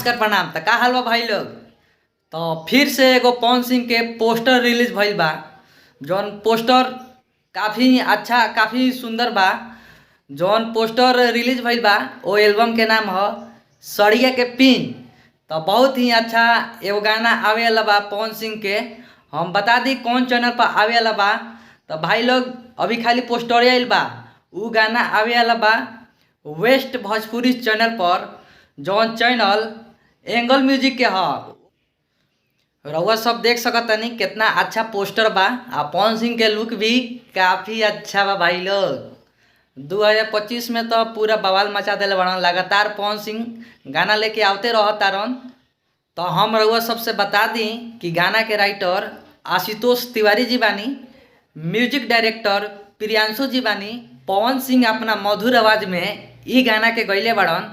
नमस्कार प्रणाम। त का हाल बा भाई लोग। तो फिर से एगो पवन सिंह के पोस्टर रिलीज भइल बा, जौन पोस्टर काफ़ी अच्छा काफ़ी सुंदर बा। जौन पोस्टर रिलीज भइल बा ओ एल्बम के नाम ह सड़िया के पिन। तो बहुत ही अच्छा एगो गाना आवे वाला बा पवन सिंह के। हम बता दी कौन चैनल पर आवे वाला बा। तो भाई लोग अभी खाली पोस्टर आइल बा, उ गाना आवे वाला बा वेस्ट भोजपुरी चैनल पर, जौन चैनल एंगल म्यूजिक के ह। रउआ सब देख सकतनी कितना अच्छा पोस्टर बा आ पवन सिंह के लुक भी काफ़ी अच्छा बा भाई लोग। 2025 में तो पूरा बवाल मचा देले बड़न, लगातार पवन सिंह गाना लेके आवते रहतारन। तो हम रउआ सबसे बता दी कि गाना के राइटर आशुतोष तिवारी जी बानी, म्यूजिक डायरेक्टर प्रियांशु जी बानी। पवन सिंह अपना मधुर आवाज़ में ई गाना के गईले बड़न।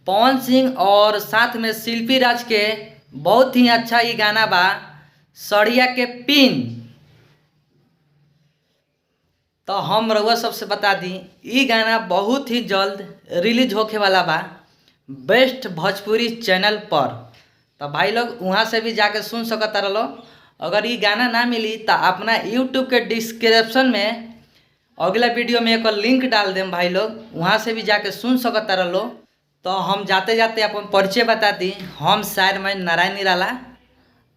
पवन सिंह और साथ में शिल्पी राज के बहुत ही अच्छा ई गाना बा सड़िया के पिन। तो हम रउआ सबसे बता दी ई गाना बहुत ही जल्द रिलीज होखे वाला बा बेस्ट भोजपुरी चैनल पर। तो भाई लोग वहाँ से भी जाके सुन सकता रहो। अगर ई गाना ना मिली तो अपना यूट्यूब के डिस्क्रिप्शन में अगला वीडियो में एक लिंक डाल देम भाई लोग, वहाँ से भी जाके सुन सकता रहो। तो हम जाते जाते अपन परिचय बता दी, हम शायर मैं नारायण निराला,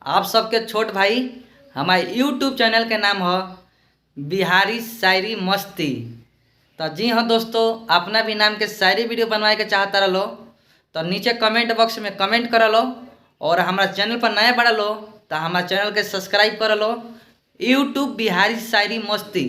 आप सबके छोट भाई। हमारे यूट्यूब चैनल के नाम है बिहारी शायरी मस्ती। तो जी हाँ दोस्तों, अपना भी नाम के शायरी वीडियो बनवाए के चाहता रहो तो नीचे कमेंट बॉक्स में कमेंट कर लो, और हमारा चैनल पर नया बढ़ लो तो हमारा चैनल के सब्सक्राइब कर लो, यूट्यूब बिहारी शायरी मस्ती।